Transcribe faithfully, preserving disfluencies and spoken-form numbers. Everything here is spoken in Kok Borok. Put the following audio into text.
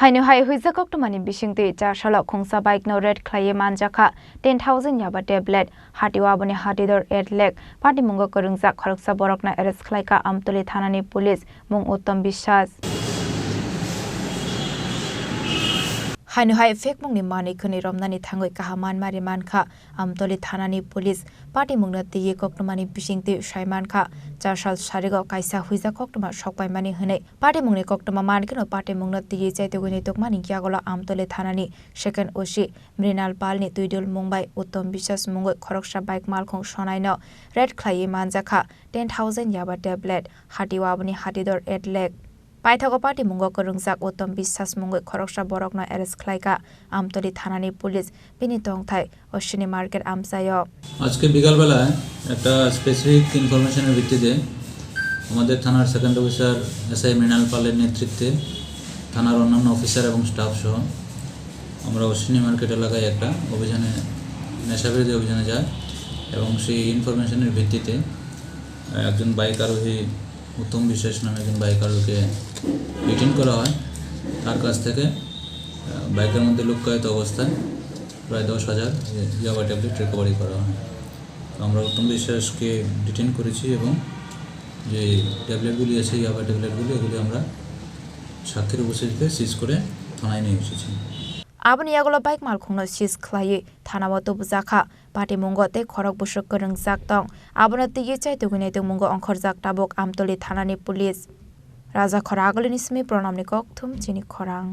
Haino hai huijak koktwmani bisingtwi char salo khungsa bike no raid khlaiwi manjakha ten thousand yaba tablet, hatio aboni hatidor ek lakh. Patimungo kwrwngjak khoroksa borokno arrest khlaikha Amtoli thanani police, mung Uttom Biswas. Haino hai phekmungni manwi khwnwi romnani thangwi kaham manmari mankha Amtoli thanani police. Patimungno twiwi koktwmani bisingtwi saimankha, char sal sarigo kaisa huijak koktwma sokpaimani hwnwi. Patimungni koktwma mankheno patimungno twiwi chaitugwini tongmani yagulo Amtoli thanani second O C Mrinal Palni twidul mungbai Uttom Biswas mungwi khoroksa bike malkhung sonaino raid khlaiwi manjakha ten thousand yaba tablet, hatio aboni hatidor ek lakh. Paithago patimungo kwrwngjak Uttom Biswas mungwi khoroksa borokno arrest khlaikha Amtoli thanani police, bini tongthai Oshini Market amchaio. আজকে বিকালবেলায় একটা স্পেসিফিক ইনফরমেশনের ভিত্তিতে আমাদের থানার second officer SI Mrinal পালের নেতৃত্বে থানার অন্যান্য অফিসার এবং স্টাফ সহ আমরা অশ্বিনী মার্কেট এলাকায় একটা অভিযানে, নেশাবিরোধী অভিযানে যাই এবং সেই ইনফরমেশনের ভিত্তিতে, আহ, একজন বাইক আরোহী উত্তম বিশ্বাস নামে একজন বাইক আরোহীকে ডিটেইন করা হয়। তার কাছ থেকে, আহ, বাইকের মধ্যে লুক্কায়িত অবস্থায় প্রায় দশ হাজার ইয়াবা ট্যাবলেট রিকভারি করা হয়। তো আমরা উত্তম বিশ্বাসকে ডিটেইন করেছি এবং যে ট্যাবলেটগুলি আছে, ইয়াবা ট্যাবলেটগুলি, এগুলি আমরা সাক্ষীর উপস্থিতিতে সিজ করে থানায় নিয়ে এসেছি। Aboni yagulo bike malkhungno seize khlaiwi thanao tubujakha. Patimungo tei khorok bwswk kwrwngjak tong. Abono twiwi chaitugwini tongmungo ongkhorjak tabuk Amtoli thanani police. Raja Khora agulini simi Pranamni kokthum chini khorang.